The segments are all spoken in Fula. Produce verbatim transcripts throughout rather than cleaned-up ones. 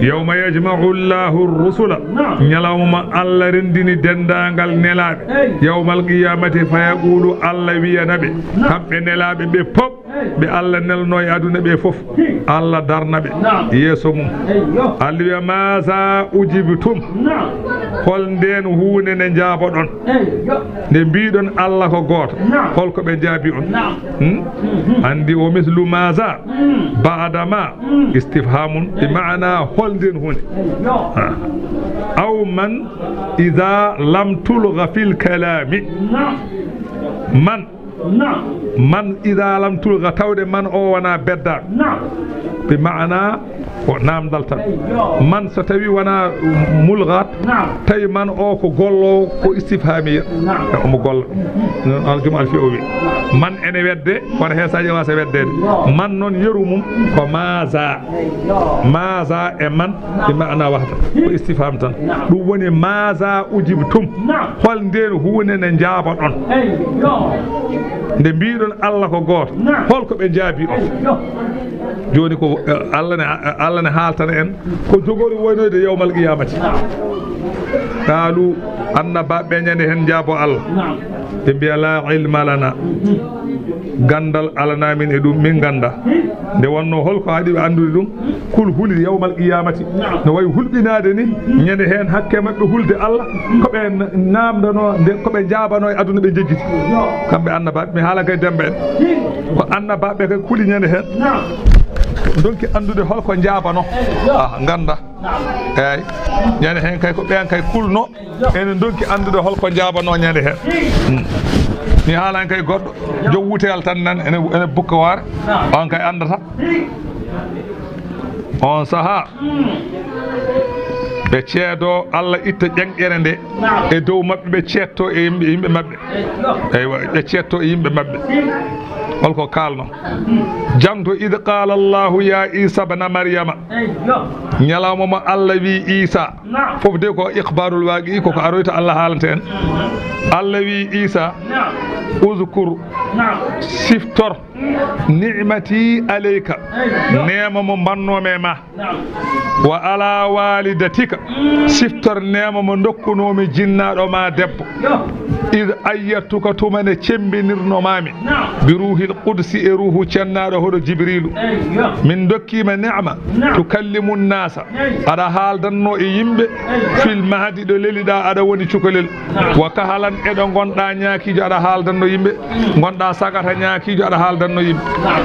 Yawma yajma'u Allahu rusula. Naam. Ñalawma mo Allah renndini denndaangal nelaaɓe. Hey. Yawmal qiyamati fa yaqulu, Allah wiyana ɓe. Naam. Kamɓe nelaaɓe ɓe pop. Hey. Ɓe Allah nelno e aduna ɓe fof. Hey. Allah darna ɓe. Naam. Yeeso mum. Hey, yo. Allah wiya, "Maaza ujibtum?" Naam. Hol ndeen huunde nde njaaboɗon? Hey, yo. Nde mbiiɗon Allah ko gooto. Naam. Hol ko ɓe njaabi on? Naam. Hmm? Mhm. Anndi o mislu maaza. Mm. Baada ma. Mm. Istifhamun. Bi maana hol ndeen huunde? Yo. Ha. Aw man ida lam tulga fil kalami. Naam. Man. Naam. Man ida lam tulga, tawde man o wona bedda. Naam. Bi maana ko namdal tan. Yo. Man so tawi wona mulgat, naam, tawi man o ko gollo, ko istifhamiya. Naam. E omo golla. Non aljuma alfi o wi. Man ene wedde, kono he saji wasa weddede. Yo. Man non yeru mum ko maaza. Maaza e man, e maana wahda. Ko istifham tan. Naam. Ɗum woni maaza ujibtum. Naam. Hol ndeen huunde nde njaaboɗon? Hey, yo. Nde mbiiɗon Allah ko gooto. Naam. Hol ko ɓe njaabi on? Hey, yo. Jooni ko, eh, Allah ne, Allah ne haaltana en ko jogori woynoyde yawmal qiyamati. Naam. Qaalu, annabaaɓe ɓe ñande heen njaabo Allah. Naam. Ɓe mbiya, "La ilma lana." Mhm. Ganndal alana min e ɗum, min ngannda. Nde wonno hol ko haɗi ɓe anndude ɗum? Kul huli yawmal qiyamati. No wayi hulɓinaade ni, ñande heen hakke maɓɓe hulde Allah, ko ɓe namdano, nde ko ɓe njaabano e aduna ɓe jejjiti. Kamɓe annabaaɓe, mi haala kay Demba en. Ko annabaaɓe kay kuli ñande heen. Donki anndude hol ko njaabano. Ah, ngannda. Eey. Ñande heen kay ko ɓeen kay kulno. Ene donki anndude hol ko njaabano ñande heen. Hmm. Mi haalan kay goɗɗo, joom wuteyal tan nan, ene, ene bukka waare, on kay anndata. On sahaa, ɓe ceedo, Allah itta ƴeŋƴere nde e dow maɓɓe, ɓe ceetto e yimɓe, yimɓe maɓɓe. Eywa, ɓe ceetto e yimɓe maɓɓe. Hol ko kaalno? Jaŋto, id qala Allahu ya Isa bna Maryama. Ñalawma mo Allah wi Isa. Naam. Fof de ko ikhbarul waqi, ko ko aroyta Allah haalanta en. Allah wi Isa, naam, uzkur, naam, siftor, mm, ni'mati alayka, eey, yo, neema mo mbannomi e ma, naam, wa ala walidatika, mm, siftor neema mo ndokkunomi jinnaaɗo ma debbo, yo, id ayyatuka, tuma nde cemmbinirnomaami, naam, bi ruuhil qudsi, e ruuhu cennaaɗo hoɗo Jibriilu. Eey, yo. Min ndokkiima neema, naam, tukallimu nnaasa, aɗa haaldanno e yimɓe, fil mahdi, ɗo leliɗa aɗa woni cukalel. Wa kahalan, e ɗo ngonɗa ñaakiijo aɗa haaldanno yimɓe, ngonɗa sagata ñaakiijo aɗa haaldanno yimɓe.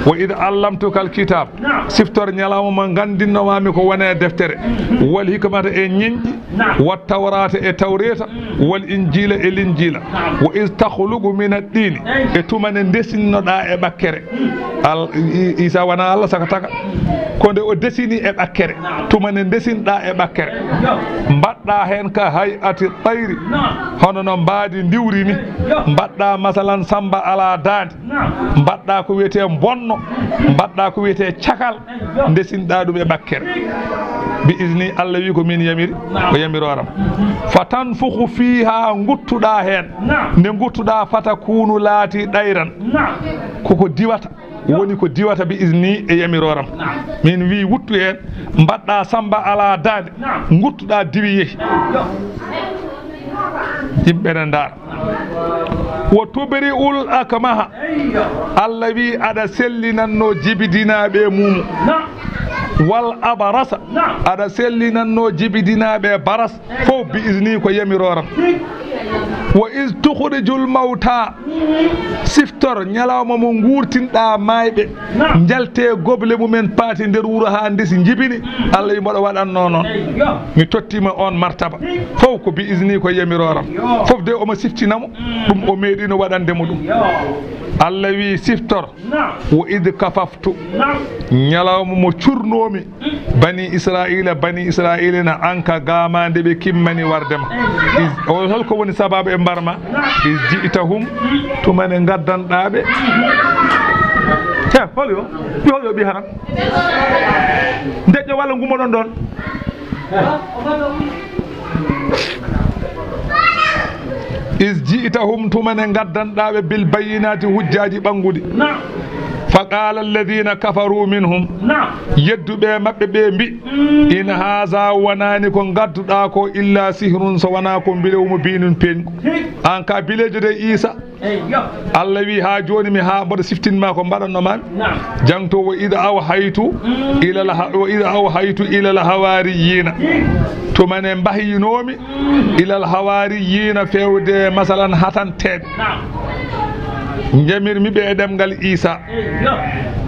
Wa id allamtukal kitab, siftor ñalawma mo nganndinnomaami ko woni e deftere, wal hikmata, e ñenƴi, wa tawrata, e tawreta, wal injila, e linjila. Wa id takhluqu min ad-dini, e tuma nde ndesinnoɗa e ɓakkere. Al-, I-, Isa wona Allah saka taka. Ko nde o desini e ɓakkere. Tuma nde ndesinɗa e ɓakkere. Mbaɗɗa heen ka hay'ati tayri. Hono no mbaadi ndiwri ni. Mbaɗɗa masalan samba ala daande. Mbaɗɗa ko wiyetee bonno. Mbaɗɗa ko wiyetee cakal. Ndesinɗa ɗum e ɓakkere. Bi izni, Allah wi ko min yamiri, ko yamiroram. Fa tanfukhu fiha, nguttuɗa heen. Nde nguttuɗa, fa takunu, laati ɗayran. Koko diwata. Woni ko diwata bi izni e yamiroram. Min wi wuttu heen, mbaɗɗa samba ala daande, nguttuɗa diwi yehi. Yimɓe ne ndaara. Wa tubri'ul akmaha. Allah wi aɗa sellinanno jibidinaaɓe e muumu. Wal abarasa. Aɗa sellinanno jibidinaaɓe e baras. Fof bi izni ko yamiroram. Wa iz tukhrijul mawta. Siftor ñalawma mo nguurtinɗa maayɓe. Njalte goble mumen paati nder wuro haa ndesi njibini. Allah wi mboɗo waɗanno noon. Mi tottima on martaba. Fof ko bi izni ko yamiroram. Fof de omo siftina mo. Ɗum o meeɗino waɗande mo ɗum. Allah wi siftor. Wa id kafaftu. Ñalawma mo curnomi bani Israila, bani Israila na anka gama nde ɓe kimmani warde ma. Is, o holko woni sababu e mbarma? Is ji'tahum, tuma nde gaddanɗa ɓe. He, hol yo? Yo, yo ɓi haram. Deƴƴo walla ngumoɗon ɗon. Is ji'tahum, tuma nde gaddanɗa ɓe, bil bayyinati, hujjaji ɓanguɗi. Naam. فقال الذين كفروا منهم. Naam. Yedduɓe maɓɓe ɓe mbi, mm, "In haza wanaani ko ngadduɗaa ko illa sihrun so wanaa ko mbilewu mo biinun peeñgu." Hi. An ka bileejo de Iisa. Eyyo. Allah wi, "Haa jooni mi haa mboɗo siftin ma ko mbaɗanno maami." Naam. Jangto, "Wa ida awhaytu, mm, ila al ha-, wa ida awhaytu ila al hawariyina." Hi. Tuma ne mbahyinoomi, mm, ila al hawariyina fewde masalan hatanteeɓe. Naam. Njamirmi ɓe e ɗemngal Iisa. Eyyo.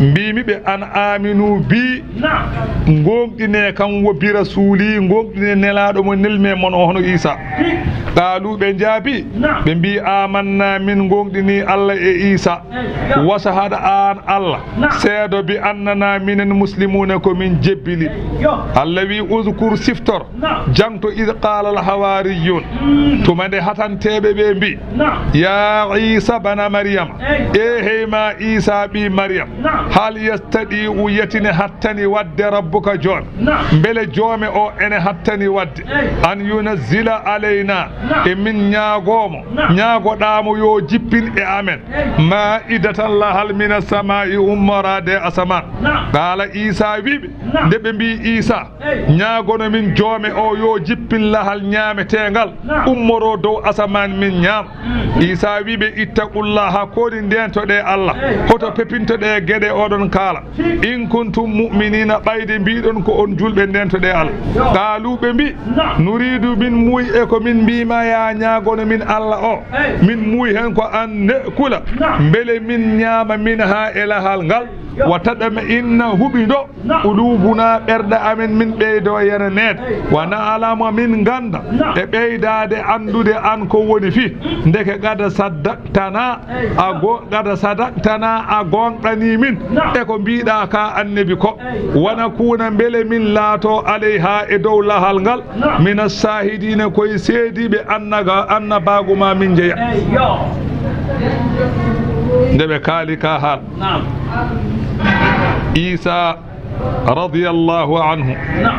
Mbiimi ɓe, "An aaminu bi." Naam. Ngoonɗinee kam wo bi rasuuli, ngoonɗinee nelaaɗo mo nelmi e mon o hono Iisa. Hi. Qaalu, ɓe njaabi, naam, ɓe mbi, "Aamanna, min ngoonɗinii Allah e Iisa." Eyyo. Wa shahada, aan Allah. Naam. Seedo bi annana minen muslimuuna ko min jebbili. Eyyo. Allah wi, "Uzkur, siftor." Naam. Jangto, "Id qaala al hawariyun." Mm. Tuma nde hatanteeɓe ɓe mbi, naam, "Ya Iisa bana Maryam." Ey. E hey ma Iisa ɓi Maryam. Naam. "Hal yastati'u, yetine hattani wadde rabbuka joom." Naam. Mbele joome o ene hattani wadde. Ey. "An yunazzila alayna." Naam. E min ñaagoomo. Naam. Ñaagoɗaamo yo jippin e amen. Ey. Ma'idatan lahal mina sama'i, ummoraade asamaan. Naam. Qaala Iisa wiɓe. Naam. Nde ɓe mbi Iisa, ey, ñaagono min joome o yo jippin lahal ñaameteengal, naam, ummoroo dow asamaan min ñaama. Mm. Iisa wi ɓe, "Ittaqullaha, koni ndentoɗe Allah, ey, hoto pepintoɗe geɗe oɗon kaala. Hi. In kuntum mu'minina, ɓayde mbiɗon ko on julɓe ndentoɗe Allah." Yo. Qaalu ɓe mbi, naam, "Nuridu, min muuyi e ko min mbima ya ñaagono min Allah o. Ey. Min muuyi hen ko an ne kula. Naam. Mbele min ñaama min ha e lahal ngal. Yo. Wa tatma'inna, huɓindo. Naam. Qulubuna, ɓerɗe amen min ɓeydo yeneneede. Ey. Wa na'lama, min ganda. Naam. E ɓeydaade anndude an ko woni fii. Ndeke qad saddaqtana, ey, a go-, qad saddaqtana, a goonɗanii min. Naam. E ko mbiɗa ka annabi ko. Ey. Wa nakuna, mbele min laato alayha, e dow lahal ngal. Naam. Mina shahidina, koye seediiɓe annaga-, annabaagu ma min njeya. Ey, yo. Nde ɓe kaali ka haal. Naam. Iisa radiyallahu anhu. Naam.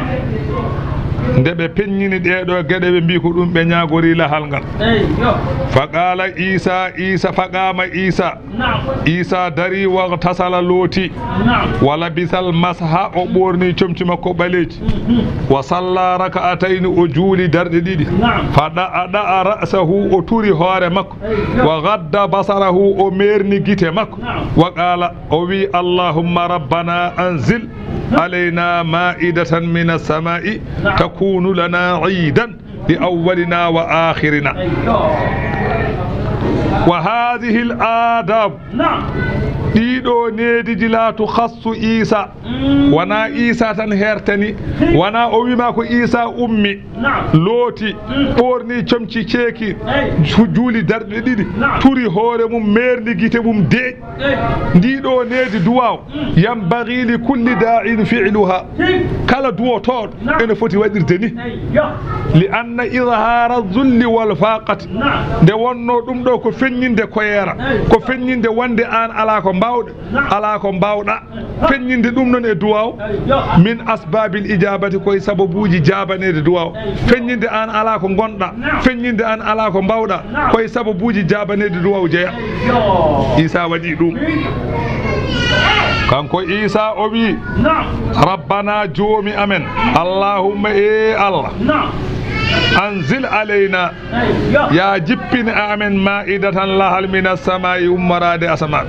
Nde ɓe peññini ɗee ɗoo geɗe, ɓe mbii ko ɗum ɓe ñaagori lahal ngal. Eyyo. Fa qaala Iisa, Iisa, fa qaama Iisa. Naam. Iisa darii, waghtasala, looti. Naam. Wa labisal masha, o ɓoorni comci makko ɓaleeji. Mhm. Wa salla raka'atayni, o juuli darɗe ɗiɗi. Naam. Fa da'a, da'a ra'sahu, o turi hoore makko. Eyyo. Wa ghadda basarahu, o meerni gite makko. Naam. Wa qaala, o wi, "Allahumma rabbana anzil alayna ma'idatan mina sama'i takunu lana iidan li awwalina wa akhirina." Wa hadhihi al adab. Naam. Ɗii ɗoo neediji la tukhassu Iisa. Mm. Wonaa Iisa tan heertani. Wonaa o wima ko Iisa ummi. Naam. Looti, mm, ɓoorni comci ceeki, ey, su-, juuli darɗe ɗiɗi, naam, turi hoore mum, meerni gite mum, deeƴi. Ey. Ndii ɗoo needi duwaaw, mm, yanbaghi li kulli daa'in fi'luha. Hi. Kala duwotooɗo, naam, ene foti waɗirde ni. Eyyo. Li anna izhaara zulli wal faaqati. Naam. Nde wonnoo ɗum ɗoo ko feññinde koyeera, ey, ko feññinde wonde aan alaa ko mbaawɗa, naam, alaa ko mbaawɗa. Feññinde ɗum noon e duwaaw, min asbabil ijabati, koye sababuuji jaabaneede duwaaw. Feññinde aan alaa ko ngonɗa, feññinde aan alaa ko mbaawɗa, koye sababuuji jaabaneede duwaaw jeya. Iisa waɗi ɗum. Kanko Iisa o wi, "Rabbana, joomi amen, Allahumma, e Allah, anzil alayna." Yaa jippin e amen maa'idatan, lahal, mina samaa'i, ummoraade asamaan.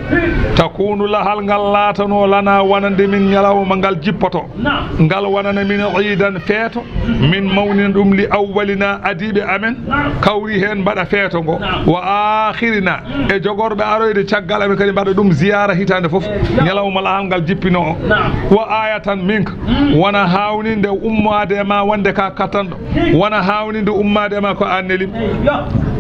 Takuunu, lahal ngal laatanoo, lana, wonande min, ñalawma ngal jippoto. Ngal wonana min iidan, feeto. Min mawnina ɗum, li awwalina, adiiɓe amen. Kawri heen mbaɗa feeto ngo. Wa aakhirina, e jogorɓe aroyde caggal amen kadi mbaɗa ɗum ziyaara hitaande fof. Ñalawma lahal ngal jippinoo o. Wa aayatan minka, wona haawninde ummaade e ma wonde ka kattanɗo. Wona haawninde ummaade e ma ko aan neli.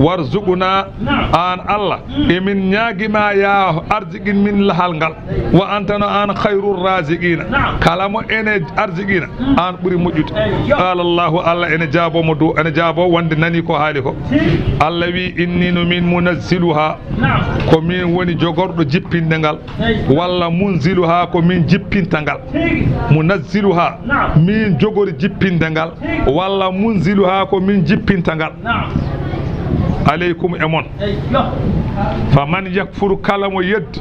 Warzuqna, aan Allah, emin ñaagi ma yaa arziqin min lahal ngal. Wa anta no aan khayru raziqina. Kala mo ene arziqina, aan ɓuri moƴƴude. Qala Allahu, Allah ene jaabo mo du, ene jaabo wonde nani ko haali ko. Allah wi, inni no min munazziluha, ko min woni jogorɗo jippinde ngal. Walla munziluha, ko min jippinta ngal. Munazziluha, min jogori jippinde ngal. Walla munziluha, ko min jippinta ngal. Aleykum, e mon. Fa man yakfur, kala mo yeddi.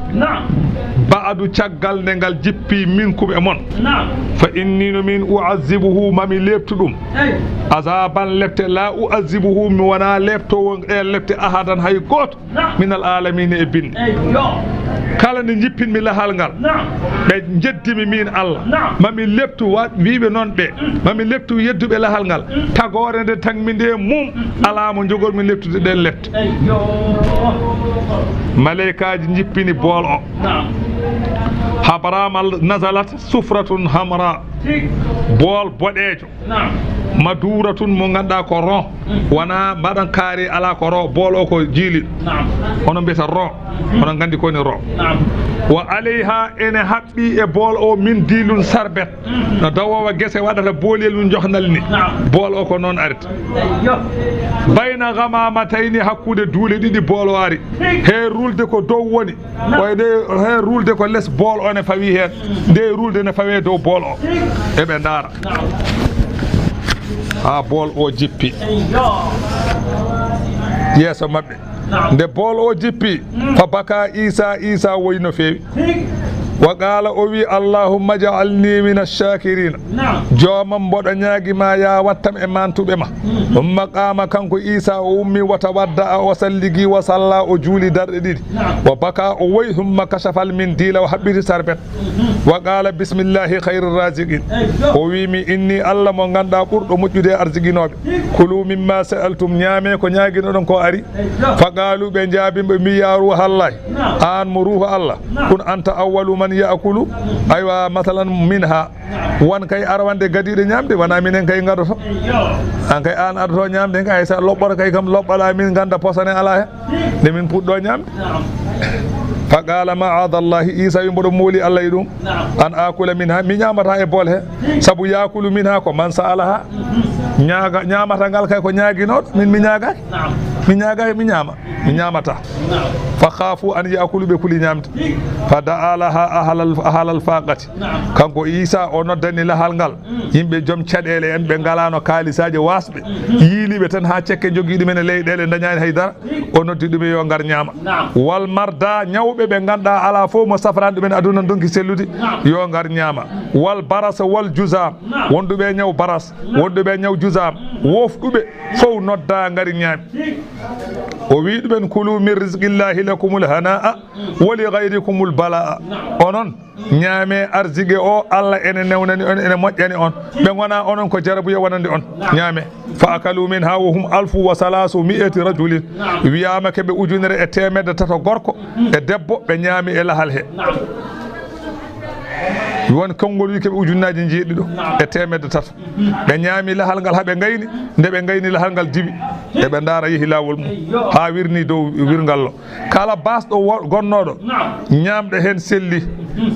بعد caggal nde ngal jippi منكم e mon. نعم. فإني no min أعذبه mami leeptu ɗum. أي. عذابا lepte لا أعذبه mi wona leeptoowo ɗe lepte أحدا hay gooto. نعم. من العالمين e binndi. أي. Kala nde jippinmi lahal ngal. نعم. Ɓe njeddimi min Allah. نعم. Mami leptu wa-, wiiɓe noon ɓe. Mami leptu yedduɓe lahal ngal. Tagoore nde tagmi nde mum. Alaa mo jogormi leptude ɗen lepte. أي. Maleykaaji jippini bool o. نعم. حبراء نزلت صفرة حمراء. Bool boɗeejo. نعم. مدورة mo ngannduɗaa ko ron. Wona mbaɗan kaari alaa ko ron, bool o ko jiili. نعم. Onon mbiyata ron. Onon nganndi ko woni ron. نعم. وعليها ene haɓɓi e bool o منديل sarbet. No dawoowa gese waɗata boolel mum johnal ni. نعم. Bool o ko noon arti. أي. بين غمامتين hakkunde duule ɗiɗi bool o ari. He rulde ko dow woni. Koye nde heen rulde ko les bool o ne fawi heen. Nde rulde ne fawe dow bool o. Eɓe ndaara. Haa bool o jippi. Yeeso maɓɓe. Nde bool o jippi. فبكى عيسى, Iisa woyi no feewi. وقال o wi, اللهم اجعلني من الشاكرين. Joomam, mboɗo ñaagi ma, yaa wattam e mantuɓe ma. ثم قام, kanko Iisa o ummi, وتوضأ, o salligi, وصلى, o juuli darɗe ɗiɗi. وبكى, o woyi, ثم كشف المنديل, o haɓɓiti sarbet. وقال بسم الله خير الرازقين. O wi mi, inni Allah mo ngannduɗaa ɓurɗo moƴƴude e arsiginooɓe. كلوا مما سألتم, ñaamee ko ñaaginoɗon ko ari. فقالوا, ɓe jaabi mo, ɓe mbi, يا روح الله, aan mo ruuhu Allah, كن أنت أول من يأكل, aywa, masalan, منها. Won kay arwande gadiiɗo ñaamde, wonaa minen kay ngadoto. Aan kay aan adoto ñaamde, kay so loɓɓoto kay kam loɓɓalaa min ngannda posone alaa heen. Nde min puɗɗoo ñaamde. فقال معاذ الله, Iisa wi mboɗo mooli Allah e ɗum. أن آكل منها, mi ñaamata e bool he. Sabu يأكل منها ko من سألها. Ñaaga, ñaamata ngal kay ko ñaaginooɗo, min mi ñaagaaki. Mi ñaagaaki, mi ñaama. Mi ñaamata. فخافوا أن يأكلوا, ɓe kuli ñaamde. فدعا لها أهل ال-, أهل الفاقة. Kanko Iisa o noddani lahal ngal. Yimɓe joom caɗeele en, ɓe ngalaano kaalisaaji waasɓe. Yiiliiɓe tan haa cekke jogii ɗumen e leyɗeele, ndañaani hay dara. O noddi ɗumen yo ngar ñaama. Wal marda, ñawɓe ɓe ngannduɗaa alaa fof mo safrani ɗumen aduna ndonki sellude, yo ngar ñaama. Wal barasa wal juzaam, wonduɓe e ñaw baras, wonduɓe e ñaw juzaam, wofɗuɓe fof nodda ngari ñaami. O wi ɗumen, kulu min rizqillahi lakumul hanaa wa li ghayrikumul balaa. Onon ñaame arsike o Allah ene newnani on, ene moƴƴani on. Ɓe ngona onon ko jarabuya wonande on. Ñaame. Fa akalu minha wa hum alfu wa salaasu mi'ati rajulin. Wiyaama ke ɓe ujunere e teemedde tato gorko e debbo ɓe ñaami e lahal he. Won konngol wi ke ɓe ujunnaaji jeeɗiɗo e teemedde tato. Ɓe ñaami lahal ngal haa ɓe ngayni, nde ɓe ngayni lahal ngal diwi. Eɓe ndaara yehi laawol mum haa wirni dow wirngallo. Kala baasɗo wo-, gonnooɗo ñaamɗo heen selli.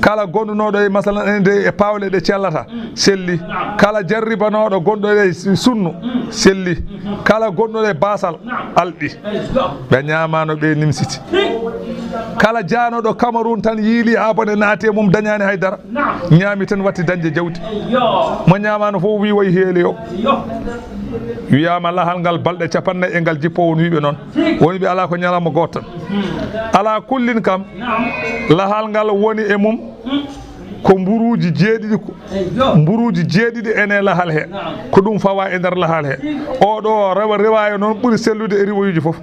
Kala gonnooɗo e masalan ene e paawle ɗe cellata selli. Kala jarribanooɗo gonɗo e sunnu selli. Kala gonɗo e baasal alɗi. Ɓe ñaamaano ɓe nimsiti. Kala jaanooɗo Cameroun tan yiili haa bone naati e mum dañaani hay dara. Ñaami tan watti dañde jawdi. Mo ñaamaano fof wi wayi heeli o. Wiyaama lahal ngal balɗe capanɗe nayi e ngal jippo won wiiɓe noon. Won wiiɓe alaa ko ñalawma gooto tan. Alaa kullin kam lahal ngal woni e mum ko mburuuji jeeɗiɗi ko. Mburuuji jeeɗiɗi ene lahal he. Ko ɗum fawa e nder lahal he. Oɗo rewa riwaya noon ɓuri sellude e riwayuji fof.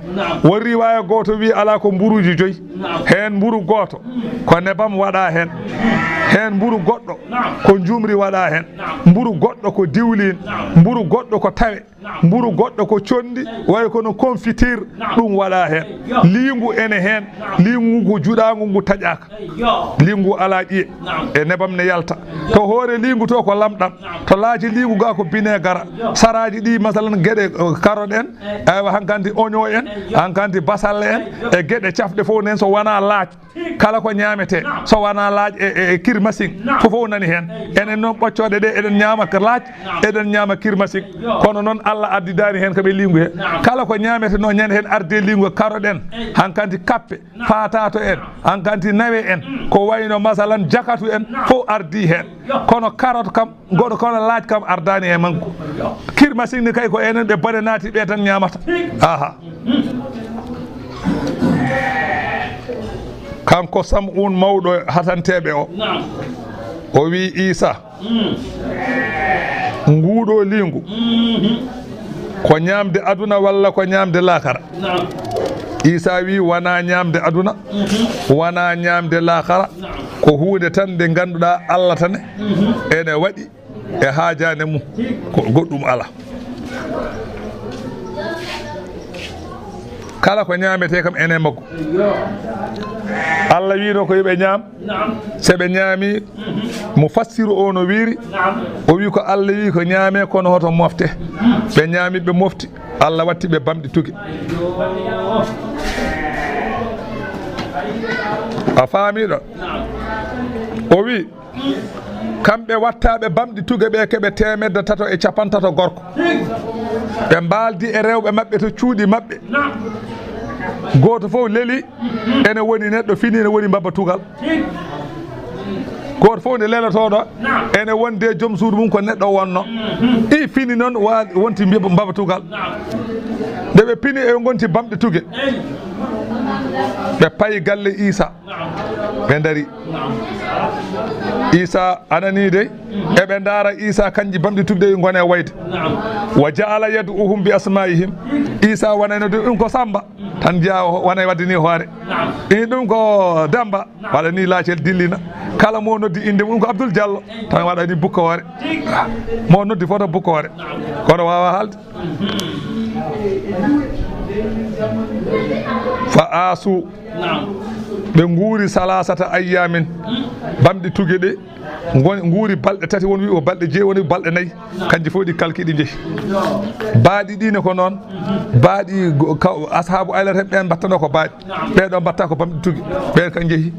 Won riwaya gooto wi alaa ko mburuuji joyi. Heen mburu gooto ko nebam waɗa heen. Heen mburu goɗɗo ko njumri waɗa heen. Mburu goɗɗo ko diwlin. Mburu goɗɗo ko tawe. Mburu goɗɗo ko conndi, wayi kono confiture, ɗum waɗa heen. Liingu ene heen. Liingu ngu ko juɗaangu ngu taƴaaka. Liingu alaa ƴiye. E nebam ne yalta. To hoore liingu to ko lamɗam. To laaci liingu ga ko bineegara. Saraaji ɗi, masalan, geɗe, eh, karot en, aywa, hankanti oignon en, hankanti basalle en, e geɗe cafɗe fof nen so wonaa laac. Kala ko ñaametee, so wonaa laac e, e, e kirmasiŋ, fof fof nani heen. Enen noon ɓoccooɗe ɗe, eɗen ñaama ko laac, eɗen ñaama kirmasiŋ. Kono noon Allah addidaani heen ko ɓe liingu he. Kala ko ñaametee noon ñande heen ardii liingu, karot en, hankanti kappe, paataato en, hankanti nawe en, ko wayno masalan jakatu en, fof ardii heen. Kono karot kam, goɗo kono laac kam ardaani e makko. Kirmasiŋ ni kay ko enen ɓe bone naati ɓe tan ñaamata. Aha. Kanko Sam'un mawɗo hatanteeɓe o, o wi Iisa, nguuɗo liingu, ko ñaamde aduna walla ko ñaamde laakara? Iisa wi, wonaa ñaamde aduna, wonaa ñaamde laakara, ko huunde tan nde ngannduɗaa Allah tan ene waɗi e haajaande mum, ko goɗɗum alaa. Kala ko ñaametee kam ene maggu. Allah wiino ko yo ɓe ñaam. Se ɓe ñaami, mo fassiru o no wiiri, o wi ko Allah wi ko ñaame, kono hoto mofte. Ɓe ñaami, ɓe mofti, Allah watti ɓe bamɗi tuge. A faami ɗo? O wi, kamɓe wattaaɓe bamɗi tuge ɓe keɓe teemedde tato e capantato gorko. Ɓe mbaaldi e rewɓe maɓɓe to cuuɗi maɓɓe. Gooto fof leli, ene woni neɗɗo fini, ene woni mbaba tugal. Gooto fof nde lelotooɗo, ene wonde joom suudu mum ko neɗɗo wonno. I fini noon wa-, wonti mbi-, mbaba tugal. Nde ɓe pini e ngonti bamɗi tuge. Ɓe payi galle Iisa. Ɓe ndari. Iisa anani dey, eɓe ndaara Iisa kanji bamɗi tuge dey ngone wayde. Wa ja'ala yad'uhum bi asma'ihim. Iisa wanayno de ɗum ko Samba. Tan jeyaa o wona e waɗde ni hoore. Ini ɗum ko Demmba, waɗa ni laacel dillina. Kala mo noddi innde mum ko Abdul Jallo, tan waɗa ni bukka hoore. Mo noddi foto bukka hoore. Kono waawa haalde. Fa aasu. Ɓe nguuri salaasata ayyaamin. Bamɗi tuge ɗe. Ngon-, nguuri balɗe tati, won wi ko balɗe jeeɗi, won wi balɗe nayi. Kanji fof ɗi kalki ɗi njehi. Baaɗi ɗi ne ko noon. Baaɗi go-, ka-, ashaabu aylat en ɓen mbattano ko baaɗi. Ɓee ɗo mbatta ko bamɗi tuge. Ɓen ka njehi.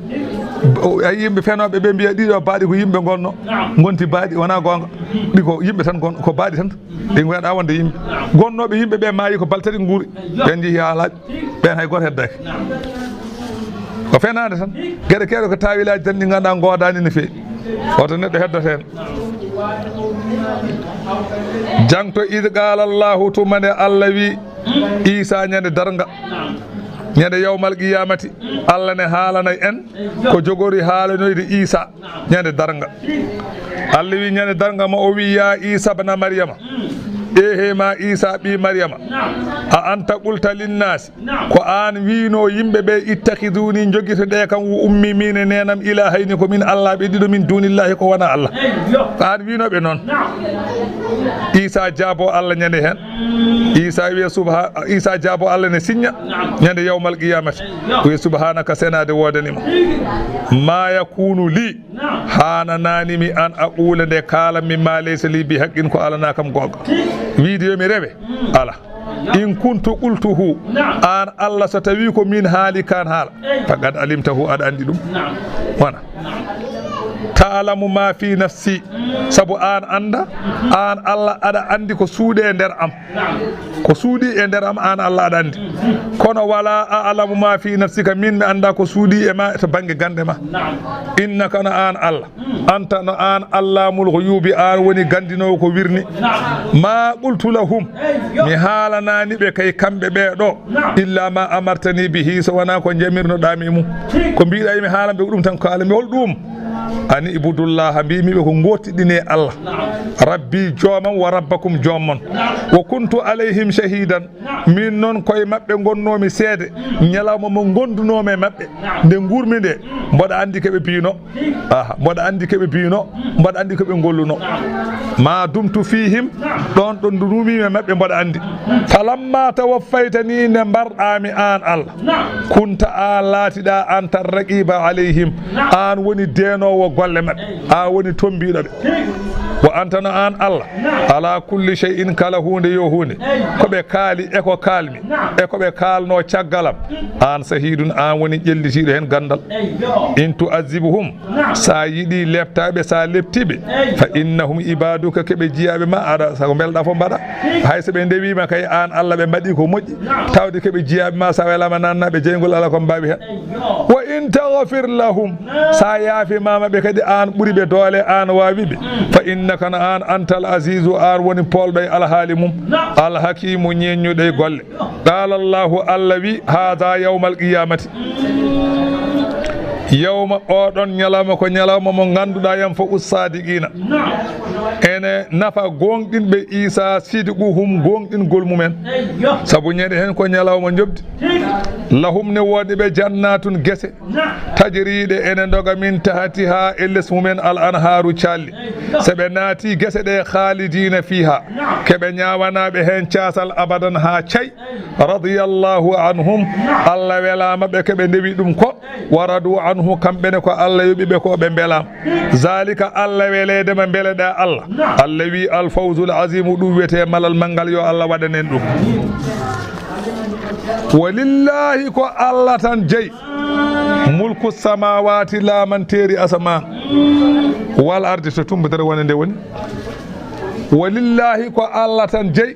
O, ay yimɓe fenooɓe ɓe mbiya ɗiɗo baaɗi ko yimɓe ngonno. Ngonti baaɗi, wona goonga. Ɗi ko yimɓe tan gon-, ko baaɗi tan. Ɗi ngoyaɗa wonde yimɓe. Gonnooɓe yimɓe ɓe maayi ko balɗe tati nguuri. Ɓen njehi haa laaɓi. Ɓen hay gooto heddaaki. Ko fenaande tan. Geɗe keewɗe ko taawilaaji tan ɗi ngannduɗaa ngoodaani no feewi. Hoto neɗɗo heddoto heen. Jangto, id qaala Allahu, tuma nde Allah wi Iisa ñande darnga, ñande yawmal qiyamati, Allah ne haalanay en ko jogori haalanoyde Iisa. Ñande darnga. Allah wi ñande darnga ma o wi, "Ya Isa bna Maryama." Ehe ma Isa ɓi Maryama. "A anta qulta linnasi." Ko an wino yimɓe ɓe, "Ittakhiduni, jogito ɗe kam, wa ummi, min e nenam, ilahayni, ko min Allah ɓe ɗiɗo, min dunillahi, ko wona Allah." Ko an wino ɓe noon. Isa jaabo Allah ñande hen. Isa wiya subha-, Isa jaabo Allah ne siñña ñande yawmal qiyamati. Wiya, "Subhanaka, senade wodanima. Ma yakunu li, hananani mi an aqula nde kaalanmi ma laysa li bi haqqin, ko alana kam goonga. Wiide yo mi rewe, ala. In kuntu qultuhu, an Allah so tawi ko min haali kan haala, faqad alimtahu, aɗa andi ɗum." Wona. Ta'lamu ma fi nafsi, sabu an anda, an Allah aɗa andi ko suuɗe e nder am. Ko suuɗi e nder am, an Allah aɗa andi. Kono wala a'lamu ma fi nafsika, min mi anda ko suuɗi e ma to bangge gande ma. Innaka, no an Allah. Anta, no an Allamul ghuyubi, an woni gandinowo ko wirni. Ma qultu lahum, mi haalanani ɓe kay kamɓe ɓe ɗo, illa ma amartani bihi, so wona ko jamirnoɗami e mum. Ko mbiɗa mi haalan ɓe ko ɗum tan kaalanmi, hol ɗum? Ani ibudullaha, mbimi ɓe ko gottiɗine Allah. Rabbi, joomam, wa rabbakum, joom mon. Wa kuntu alayhim shahidan, min noon koye maɓɓe ngonnomi seede, ñalawma mo gondunomi e maɓɓe, nde ngurmi nde, mboɗa andi keɓe bino. Aha, mboɗa andi keɓe bino, mboɗa andi keɓe ngolluno. Ma dumtu fihim, ɗon ɗo ndunumi e maɓɓe, mboɗa andi. Falamma tawaffaytani, nde mbarɗami an Allah. Kunta, an laatiɗa, anta raqiba alayhim, an woni denowo golle maɓɓe, an woni tombiɗo ɓe. Wa anta, no an Allah, ala kulli shay'in, kala hunde yo hunde, ko ɓe kaali e ko kalmi, e ko ɓe kalno caggalam, an shahidun, an woni ƴellitiɗo hen gandal. In tu'azzibuhum, sa yiɗi leptaɓe, sa leptiɓe, fa innahum ibaduka, keɓe jiyaɓe ma, aɗa sago belɗa fof mbaɗa. Hay so ɓe ndewima kay, an Allah, ɓe mbaɗi ko moƴƴi, tawde keɓe jiyaɓe ma, sa welama nannaɓe jeyngol, ala ko mbawi hen. Wa in taghfir lahum, sa yaafi mama ɓe kadi, an ɓuri ɓe doole, an wawi ɓe, fa innaka, no an, antal azizu, an woni polɗo e alhaali mum, alhakimu, ñeññuɗo e golle. Qala Allahu, Allah wi, hadha yawmal qiyamati. Yawma, oɗon ñalawma ko ñalawma mo ngannduɗaa, yanfa'u saadiqiina, ene nafa gooŋɗinɓe Iisaa sidquhum, gooŋɗingol mumen. Sabu ñande heen ko ñalawma njoɓdi. Lahum, ne woodi ɓe, jannaatun, gese, tajriiɗe ene ndoga, min tahtihaa, e les mumen, al anhaaru, calli. So ɓe naati gese ɗe, khaalidiina fiihaa, keɓe ñaawanaaɓe heen caasal abadan haa cay. Radiyallahu anhum, Allah welaama ɓe, keɓe ndewi ɗum ko. Wa radu anhu, kamɓe ne ko Allah yoɓi ɓe ko, ɓe mbelaama. Zalika, Allah weleede ma mbeleɗaa Allah. Allah wi, al fawzul azimu, ɗum wiyetee malal manngal, yo Allah waɗan en ɗum. Walillahi, ko Allah tan jeyi. Mulku samawati, laamanteeri asamaan. Wal ardi, to tumbutere woni nde woni. Walillahi, ko Allah tan jeyi.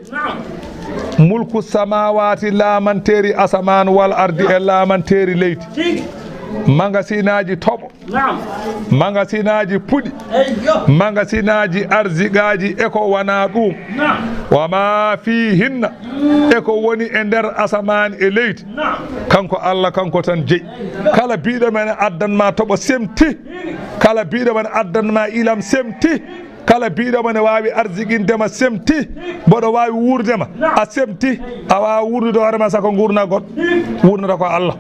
Mulku samawati, laamanteeri asamaan, wal ardi, e laamanteeri leydi. Magasinaaji toɓo. Magasinaaji puɗi. Magasinaaji arziqaaji e ko wonaa ɗum. Wa ma fihinna, e ko woni e nder asamaan e leydi. Kanko Allah, kanko tan jeyi. Kala biiɗo men addan ma toɓo, semti. Kala biiɗo men addan ma ilam, semti. Kala biiɗo mo ne waawi arziqinde ma, semti. Mboɗo waawi wuurde ma, a semti. A waawa wuurdude hoore ma, saka nguurna goɗɗo. Wuurnata ko Allah.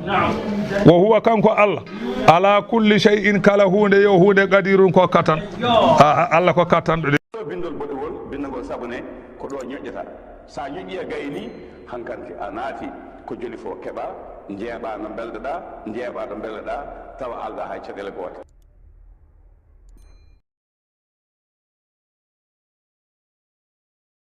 Wa huwa, kanko Allah, ala kulli shay'in, kala huunde, yo huunde, qadirun, ko kattan. A, a, Allah ko kattanɗo de. Ɗo bindol boɗewol, bindagol sabu ne ko ɗo ñoƴƴata. Sa ñoƴƴi a gayni, hankanti a naati. Ko joli fof keɓa, njeeɓa no mbelɗa-ɗaa, njeeɓa no mbelɗa-ɗaa, tawa alɗa hay caɗeele goote.